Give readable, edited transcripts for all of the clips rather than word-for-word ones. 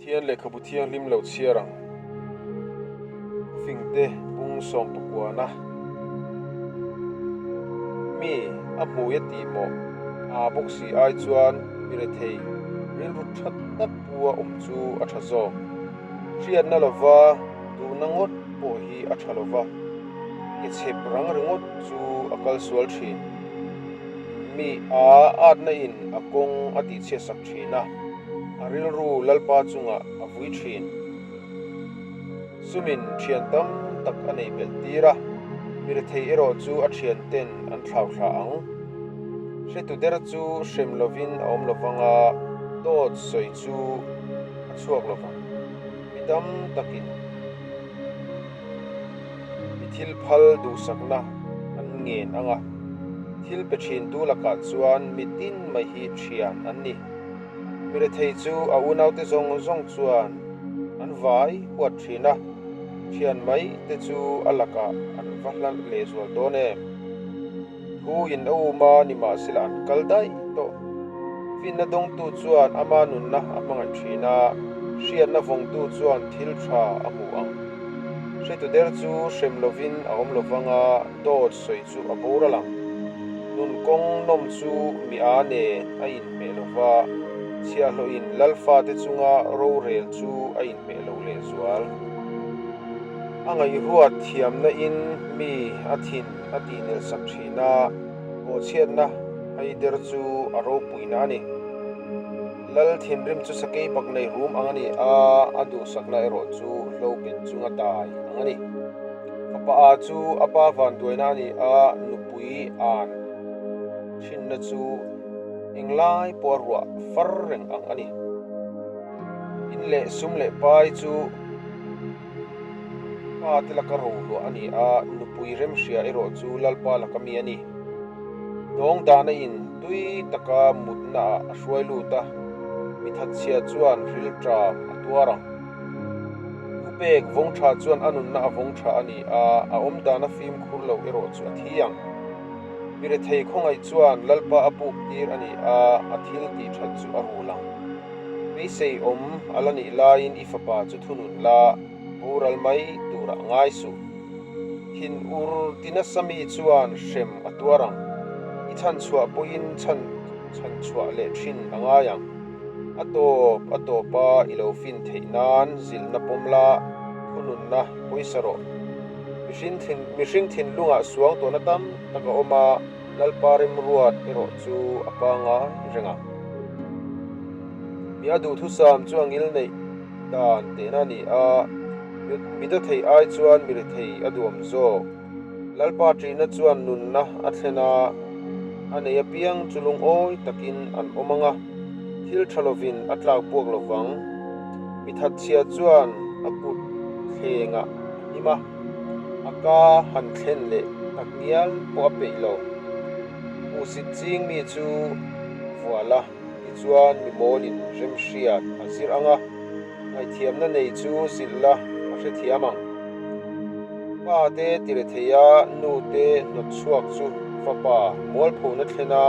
Pathian lehkhabu thianghlim lo chhiar ang. Thufingte bung sawmpakuana mi a hmui a tih mawh aa bawk si ai chuan mi rethei rilru tha tak pu a awm chu a tha zawk. Hriatna lova duhna ngawt pawh hi a tha lova, ke chhep rang ringawt chu a kal sual thin. Mi a atna in a kawng a tihchhiatsak thin a, a rilru Lalpa chungah a vui thin. Sumin thian tam tak a nei belh tir a, mi rethei erawh chu a thian ten an thlau thla ang. Hretu der chu hrem lovin a awm lovang a, dawt sawi chu a chhuak lovang. Mi tam takin mi thil phal duhsakna an ngen ang a, thil pe thintu lakah chuan mi tin mai hi thian an ni. Mi rethei chu a unaute zawng zawng chuan an vai huat thin a, thian mai te chu a lakah an va hla lehzual dawn em? Thu in a um a, nimahsela an kal daih tawh. Finna dawngtu chuan ama nunna a hmangaih thin a, hriatna vawngtu chuan thil tha a hmu ang. Hretu der chu hrem lovin a awm lovang a, dawt sawi chu a boral ang. Nun kawng nawm chu mi a nen a inhmeh lo va, chhiahhlawhin Lalfate chunga rorel chu a inhmeh lo lehzual. A ngaihruat thiamna in mi a thin a tihnel sak thin a, bawhchhiatna haider chu a ropuina a ni. Lal thinrim chu sakei bak nei rum ang a ni a, a duhsakna erawh chu hlo bet chunga dai ang a ni. Fapa a chu a pa vanduaina a ni a, nupui an thinna chu englai pawh a ruah far reng ang a ni. In leh sum leh pai chu Pa te laka rohluah a ni a, nupui remhria erawh chu Lalpa laka mi a ni. Dawng dahna in tui taka mutna ah a hruai lut a, mi thatchhia chuan rilṭam a tuar ang. Thupek vawng tha chuan a nunna a vawng tha a ni a, a awm dana fimkhur lo erawh chu a thi ang. Mi rethei khawngaih chuan Lalpa a puk tir a ni a, a thil tih that chu a rul ang. Beisei awm a la nih laiin i fapa chu thunun la, boral mai turah ngai suh. Thin ur ti nasa mi chuan hrem a tuar ang. I chhanchhuah pawhin chhan chhanchhuah leh thin a ngai ang. A tawp a tawp a i lo fin theih nan zilhna pawm la, thununna pawisa rawh. Mihring thin mihring thinlungah suang tawhna tam tak a awm a, Lalpa remruat erawh chu a pangai reng a. Mi a duhthusam chu a ngil neih dan tehna a ni a, mi dawthei ai chuan mi rethei a duam zawk. Lalpa ṭihna chuan nunna a thlen a, a nei apiang chu lungawi takin an awm ang a, thil ṭha lovin a tlak buak lo vang. Mi thatchhia chuan a kut thlengah a hnim a, a ka han thlen leh tak ngial pawh a peih lo. Hmuhsit ching mi chu vual a, tichuan mi mawlin remhriat a zir ang a. Ngaihthiamna nei chu zilh la a hrethiam ang. Pa te tire thei a, nu te hnawt chhuak chu fapa mualphona thlen a,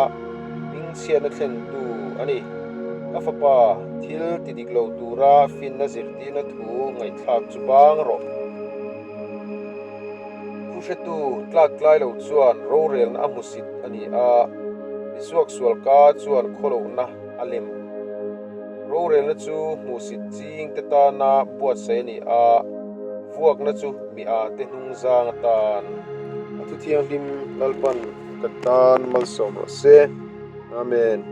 hmingchhiatna thlentu a ni. Ka fapa thil ti dik lo tura finna zirtirna thu ngaihthlak chu bang rawh. Thuhretu tlak tlai lo chuan rorelna a hmusit a ni a, misuaksual ka chuan khawlohna a lem. Rorelna chu hmuhsit ching te tana buatsaih a ni a, vuakna chu mi a te hnung zang atan. A thu thianghlim Lalpan kan tan malsawm rawh se. Amen.